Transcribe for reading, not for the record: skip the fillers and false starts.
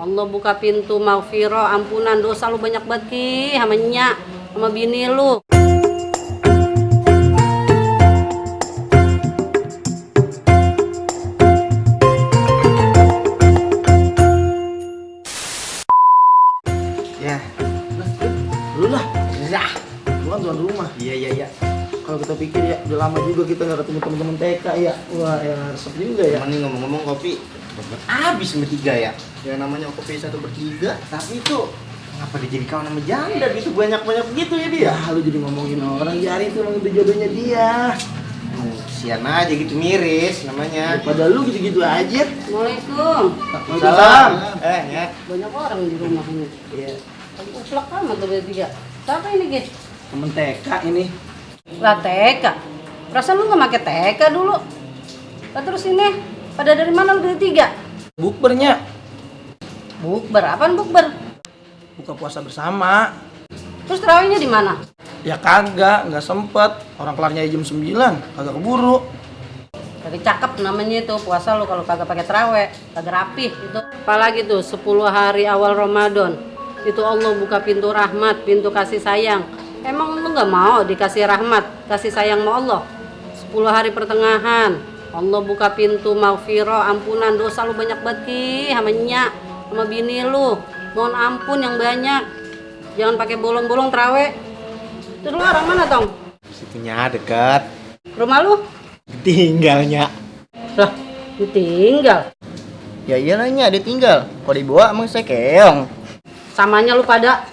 Allah buka pintu maghfirah, ampunan dosa lu banyak banget Ki, sama nyak, sama bini lu. Ya, Lu lah, ya. lu kan tuan rumah. Iya. Kalau kita pikir ya, udah lama juga kita nggak ketemu teman-teman TK ya. Wah, ya resep juga ya. Cuman nih ngomong-ngomong kopi habis bertiga ya. Yang namanya kopi satu bertiga, tapi itu kenapa dia jadi kawan sama janda gitu banyak begitu ya dia? Ya, lu jadi ngomongin orang Jari itu emang itu jodohnya dia. Sian aja gitu miris namanya. Daripada lu gitu-gitu aja. Assalamualaikum. Salam. Ya. Banyak orang di rumah ini. Iya. Uplak amat tuh bertiga. Siapa ini Ki? Temen TK ini. Lah TK. Perasaan lu nggak pakai TK dulu. Lah terus ini pada dari mana lu bertiga? Bukbernya Bukber, apaan bukber? buka puasa bersama. Terus terawihnya di mana? Ya kagak, nggak sempet. Orang kelarnya jam 9, kagak keburu. Kagak cakep namanya itu puasa lu kalau kagak pakai terawih, kagak rapih itu. Apalagi tuh 10 hari awal Ramadan. Itu Allah buka pintu rahmat, pintu kasih sayang. Emang lu nggak mau dikasih rahmat, kasih sayang sama Allah? 10 hari pertengahan, Allah buka pintu maghfirah, ampunan dosa lu banyak banget Ki, sama nyak, sama bini lu. Mohon ampun yang banyak. Jangan pakai bolong-bolong terawih. Terus lu orang mana, Tong? Situnya dekat. Rumah lu? Tinggalnya. Lah, ditinggal. Ya iyalah nya dia tinggal. Kalau dibawa emang saya keong. Samanya lu pada.